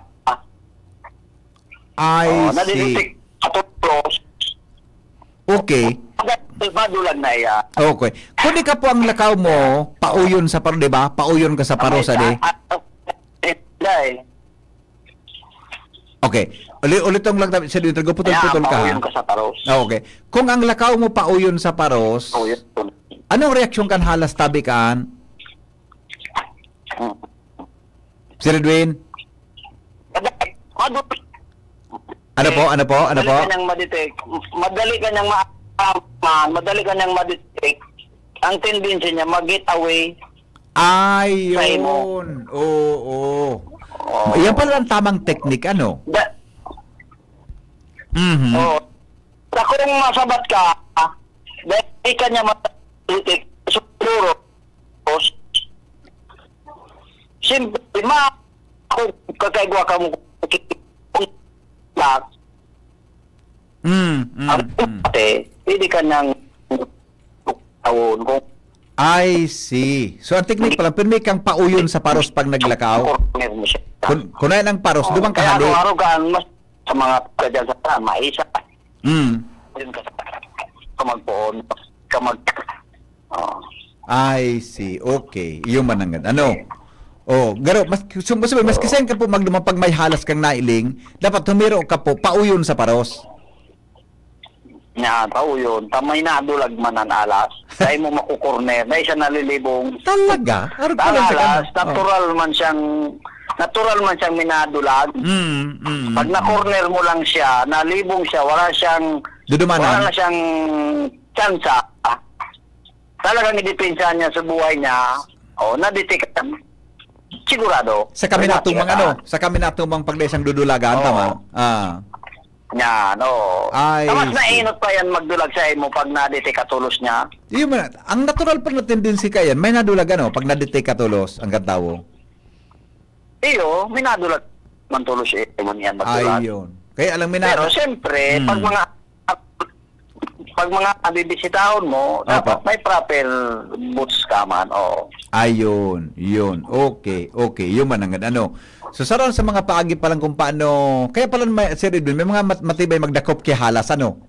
I Oh, see. Nadidetect sa turos. Okay. Madulag na iya. Okay. Kung ika po ang lakaw mo, pauyon sa paro, di ba? Pauyon ka sa paro, sa di? Ah, ah, eh, dai. Okay. Uli-, ulitong lang tabi, Sir Edwin, putol-putol ka, ha? Pauyon ka sa paros. Ah, okay. Kung ang lakaw mo pauyon sa paros, pauyon. Anong reaksyon kan halas tabi kan? Hmm. Sir Edwin? Madali, madali. Ano po? Ano po? Ano po? Madali ka niyang ma-detect. Madali ka niyang ma-, madali ka niyang ma-detect. Ang tendency niya, mag-get away. Ayun. Oo. Oo. Yan pala ang tamang teknik, ano? Da-, mhm. Oo. Sa kung masabat ka, dahil ka niya ma-detect, siguro, Siyempre, ma-, kung kakaigwa ka mo, Mm, mm, ang mm. Pwede ka nang tawon kung I see. So, ang teknik pala, pirmi kang pauyon sa paros pag naglakaw. Corner mo siya. Kun-, kunayan ang paros, oh, dumang kaya kahali. Araw-araw ka, mas sa mga ka dyan sa maisa. Mm. Yun ka sa, ka magpoon, ka mag-, oh. I see. Okay. Iyo man ang ano. Oh, garo, mas, sum-, mas, mas, oh, kasi ka po magdumang pag may halas kang nailing, dapat humiro ka po, pauyon sa paros. Nya, pauyon. Tamay na dulag man ang alas. Dahil mo makukorner. Dahil siya nalilibong. Talaga? Arog pa lang sa alas, natural man siyang, natural man siyang minadulag. Mm, mm, pag mm, na-corner mo lang siya, nalibong siya, wala siyang, dudumanan, wala na siyang tsansa. Talagang idepensa niya sa buhay niya, o, nadetectan, sigurado. Sa kami na tumang, ano, sa kami na tumang pagdesang dudulagan, oo, tama? Ah. Yan, oo. Ay, mas nainot pa yan magdulag sa imo pag nadetect ka tolos niya. Iyo man, ang natural pa na tendency ka yan, may nadulag, ano, pag nadetect ka tolos, ang gantawo. Iyo, may nadulag man tolos, eh, man yan magdulag. Ayun. Kaya alam mo na. Pero siyempre, pag mga pag mga bibisitahon mo, opo, dapat may proper boots ka man, oo. Ayun, yun. Okay, okay. Yun man ang ano. So, sa ron sa mga paagi pa lang kung paano, kaya pala may, Sir Edwin, may mga mat-, matibay magdakop kay halas, ano?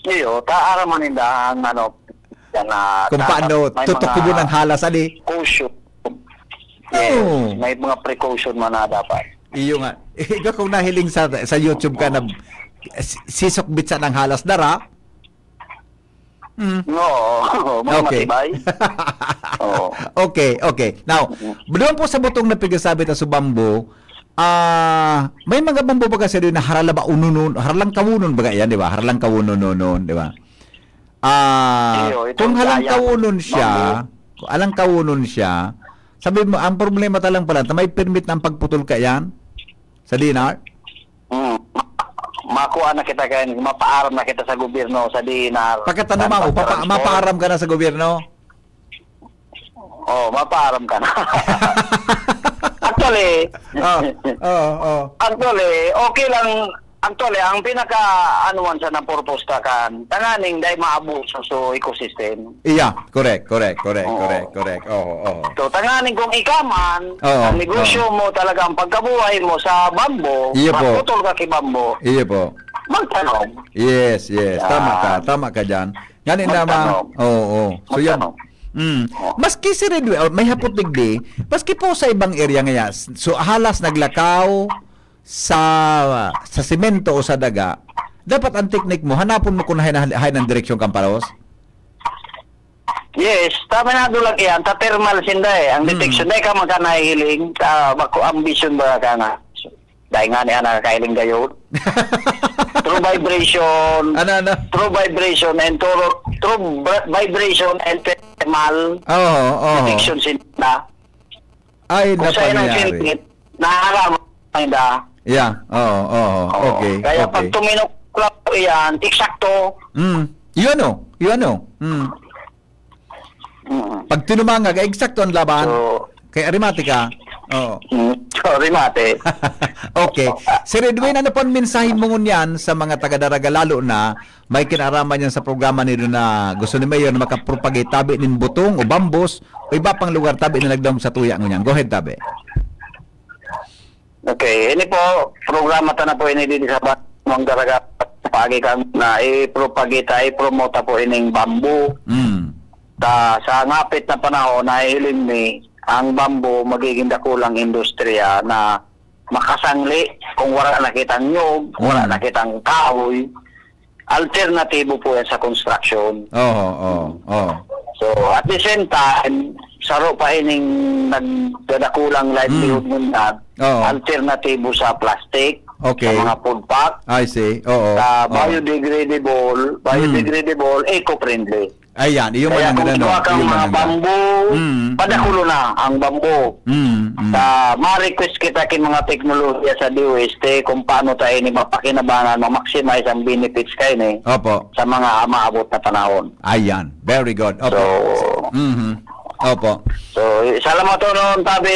Iyo, taaraman ninda ang ano, yan na kung dapat paano may tutukubon mga ang halas, ali? Caution. Yes, oo, may mga precaution man na dapat. Iyo nga. Ikaw kung nahiling sa, sa YouTube ka na si-, sisukbit sa nang halas dara. Mm. Oo, mga okay, matibay. Oo. Okay, okay. Now, mm, duman po sa butong na pigasabi ta sa bamboo, ah, may mga bamboo baga sa na harala ba ununon, haralang kawunon baga yan, di ba? Haralang kawunon, di ba? Ah, iyo, itong kung halang kawunon siya, bamboo, kung halang kawunon siya, sabi mo, ang problema ta lang pala, ta may permit na ang pagputol ka yan sa D N R? Hmm. Makuha na kita kaya, mapaaram na kita sa gobyerno, sa D N R. Pagkatano mo, papa-, mapaaram ka na sa gobyerno? Oh, mapaaram ka na. Actually, oh, oh, oh, actually, okay lang. Actually, ang pinaka, ano man sa nang purpose ta kan, tanganing dai maabuso sa ecosystem. Iya, correct, correct, correct, oo, correct, correct. Oo, oo. So, tanganing kung ikaw man, oo, ang negosyo, oo, mo talaga, ang pagkabuhay mo sa bamboo, iyo po, maputol ka ki bamboo, iyo po, magtanom. Yes, yes. Yan. Tama ka, tama ka dyan. Yan, magtanom. Oo, oo. So, yan. Magtanom. Mm. Oh. Maski si Red, oh, may hapot digdi, maski po sa ibang area nga yan, so, halas naglakaw, sa, sa semento o sa daga, dapat ang teknik mo, hanapon mo kung hain, hain ang direksyon kang paros. Yes, tama na doon lang yan. Sa thermal sinda eh. Ang, hmm, detection na ikaw magkanahiling, sa bako ambition ba ka nga? Dahil nga niya nakakahiling gayon. Through vibration, ano, ano? Through vibration and through, through bra-, vibration and thermal, oo, oo, detection sinda. Ay, kung saan ang napangyari. Singkit, nahaharaman ang da. Yeah, oo, oo, oo. Okay, kaya okay. Pag tuminok lang po yan, eksakto. Mm. Yun o, yun o. Mm. Mm. Pag tinumangag, ay eksakto ang laban. So, kay Arimate ka. Oo. Mm. So, Arimate. Okay. Sir Edwin, ano po ang mensahe mo ngunyan sa mga taga-Daraga, lalo na may kinaraman yan sa programa ni na gusto ni Mayor na makapropagate tabi nin butong o bambos o iba pang lugar tabi na nagdangog sa tuya ngunyan. Go ahead, tabi. Okay, ini po, programa ta na po ini dito sa Bangdaraga. pagi kang na i-propagate, i-promote po ining bamboo. Mm. Ta, sa ngapit na panahon, nahihiling mi, ang bamboo magiging dakulang industriya na makasangli kung wala na kitang nyog, wala Mm. na kitang kahoy. Alternatibo po yan sa construction. Oo, oo, oo. So, at the same time, saro pa ining nagdadakulang livelihood Mm. ngunyan, Oo. alternatibo sa plastic, Okay. sa mga food pack, I see. Oo, sa oo. Biodegradable, Mm. biodegradable, eco-friendly. Ayan, iyo Kaya man ang kung ano, duwa kang iyo man mga ang bamboo, Mm, padakulo mm. na ang bamboo. Mm, mm. Sa ma-request kita kin mga teknolohiya sa D O S T kung paano tayo ini mapakinabangan, ma-maximize ang benefits kayo ni Opo. sa mga maabot na panahon. Ayan, very good. Opo. So, Mhm. Opo. So, salamat po noon, tabi,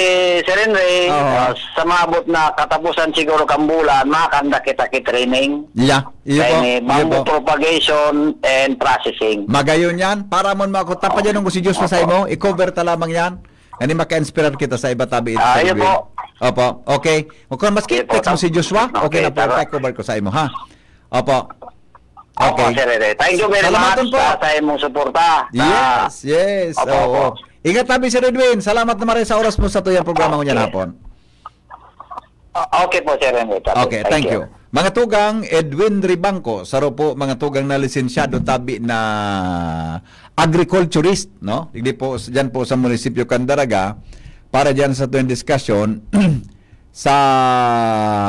Sir Henry. Oo. Ah, sa maabot na katapusan siguro kang bulan, makakanda kita ki training. Yeah. Iyo Kaya po, ni iyo bamboo po. propagation and processing. Magayon yan. Para mo mako, tapa dyan ang si Joshua sa Opo. imo, i-cover ta lamang yan. Ani maka-inspirar kita sa iba tabi. Ah, iyo Sir Edwin. po. Opo. Okay. O kung mas Iyo po, text mo tap- si Joshua, okay Okay, na po. tara. I-cover ko sa imo, ha? Opo. Opo, Okay. Sir Rene. Thank you very Salamat much po. sa, sa imong suporta. Sa Yes, yes. Opo, Oo. opo. Ingat tabi, Sir Edwin. Salamat na maray sa oras mo sa tuyang programa ngunyan Okay. hapon. Ah, okay po, Sir Rene. Thank Okay, you. thank you. Mga tugang, Edwin Ribangco, saro po mga tugang na lisensyado tabi na agriculturist, no? Digdi po, dyan po sa munisipyo Candaraga, para dyan sa tuwing discussion, sa,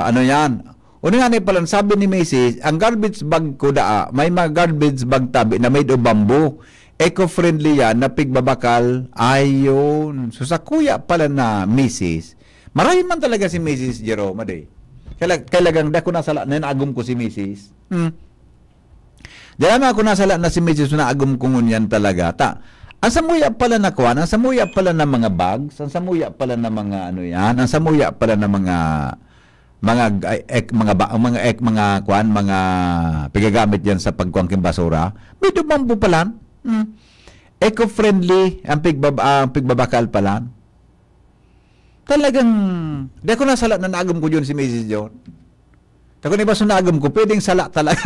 ano yan? Ano nga ni palan, sabi ni Misis, ang garbage bag ko daa, may mga garbage bag tabi na made of bamboo. Eco-friendly yan, na pigbabakal. Ayun. So, sa kuya pala na Misis, marayon man talaga si Misis Jerome, aday. Kailag-, kailagang dako na sala na nagum ko si Misis. Hmm. Dala na ako nasala na si Misis na agom ko ngunyan talaga. Ta, ang samuya pala na kwan, ang samuya pala na mga bags, ang samuya pala na mga ano yan, ang samuya pala na mga, mga, ay, ek, mga ba, mga ek, mga kwan, mga pigagamit yan sa pagkuwang king basura. May dumambo palan. Hmm. Eco-friendly ang pigbaba-, ang pigbabakal palan. Talagang, di ako nasala na naagom ko yun si Misis John. Tako ni baso naagom ko, pwedeng sala talaga.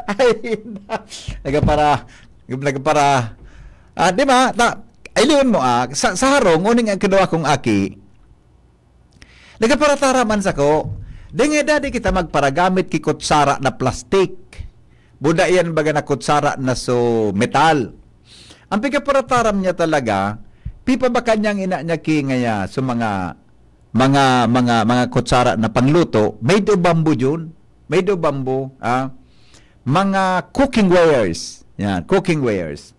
Ay, nagapara, nagapara. Ah, di ba? Ta, iliyon mo, ah, sa, sa harong, uning ang kinuha kong aki, nagapara tara man sako. Dengay dadi kita magparagamit ki kutsara na plastik. Buda iyan baga na kutsara na so metal. Ang pigkaparataram niya talaga, pipabaka niya ang ina niya ki ngaya so mga, mga, mga, mga kutsara na pangluto, made of bamboo yun. Made of bamboo, ah. Mga cooking wares. Yan, cooking wares.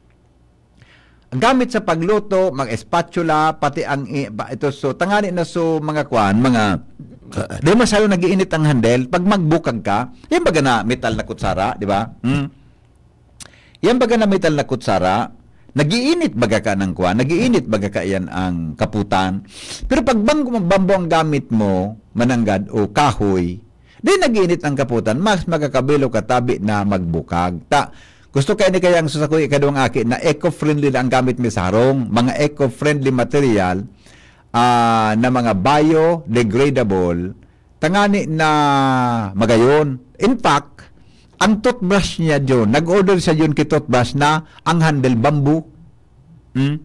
Ang gamit sa pagluto, mga spatula, pati ang i-, ba, ito, so, tangani na so, mga kwan, mga, uh, di masyado nag-iinit ang handle. Pag magbukag ka, yan baga na metal na kutsara, di ba? Hmm. Yan baga na metal na kutsara, nag-iinit baga ka ng kwan, nag-iinit baga ka yan ang kaputan. Pero pag bang-, bambo ang gamit mo, mananggad o kahoy, di nag-iinit ang kaputan, mas magkakabilo ka tabi na magbukag. Ta, gusto kaya ni kayang susakoy ikaduwang aki na eco-friendly na ang gamit mi sa harong, mga eco-friendly material, ah, na mga biodegradable, tangani na magayon. In fact, ang toothbrush niya, John, nag-order siya yun ki toothbrush na ang handle bamboo. Hmm?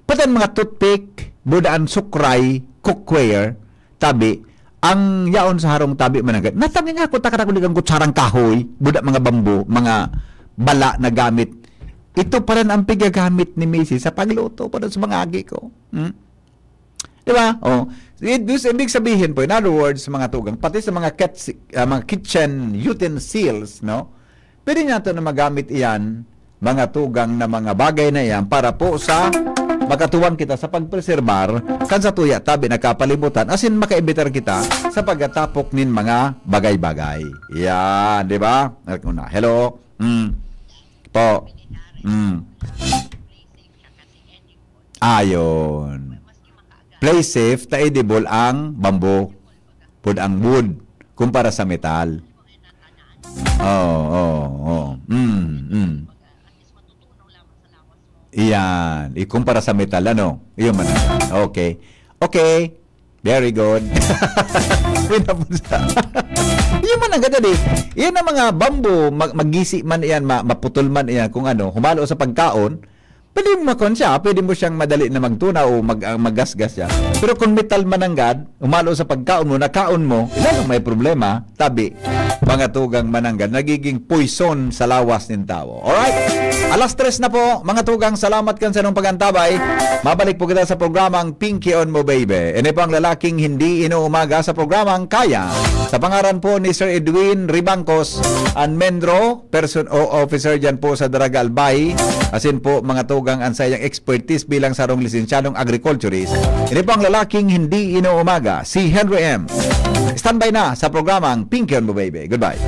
Pati ang mga toothpick, buda ang sukray, cookware, tabi, ang yaon sa harong tabi mananggad. Natanging ako, takara ko ligang kutsarang kahoy, buda mga bambu, mga bala na gamit. Ito pa rin ang pigagamit ni Misis sa pagluto para sa mga agi ko. Hmm? Di ba? Oh. Ibig sabihin po, in other words, mga tugang, pati sa mga, kets, ah, mga kitchen utensils, no? Pwede nato na magamit iyan, mga tugang na mga bagay na iyan, para po sa makatuwang kita sa pagpreserbar kan sa tuya tabi na kapalibutan, asin makaebitar kita sa pagkatapok nin mga bagay-bagay. Yan, di ba? Una, hello? Mm. Po. Mm. Ayon. Play safe, ta edible ang bamboo. Pud ang wood, kumpara sa metal. Oo, oo, oo. Mm, mm. Iyan. Ikumpara sa metal, ano? Iyon man. Okay. Okay. Very good. Pinapos- Yung man ang ganda, di. Yan ang mga bamboo, mag- magisi man yan, ma- maputol man yan, kung ano, humalo sa pagkaon, pwede mo makon siya, pwede mo siyang madali na magtuna o mag- ah, maggasgas siya. Pero kung metal mananggad, humalo sa pagkaon mo, nakaon mo, ilang may problema, tabi, mga tugang mananggad, nagiging poison sa lawas ng tao. Alright? Alas tres na po, mga tugang, salamat kan sa inyong pag-antabay. Mabalik po kita sa programang Pinky on Mo Baby. Ini po ang lalaking hindi inuumaga sa programang Kaya. Sa pangaran po ni Sir Edwin Ribangcos, an Mendro, person o officer dyan po sa Daraga Albay. Asin po, mga tugang, ang sa iyang expertise bilang sarong lisensyadong agriculturist. Ini po ang lalaking hindi inuumaga, si Henry M. Standby na sa programang Pinky on Mo Baby. Goodbye.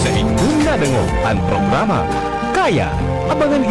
Sa inyong nadangog ang programa, Kaya. Abangan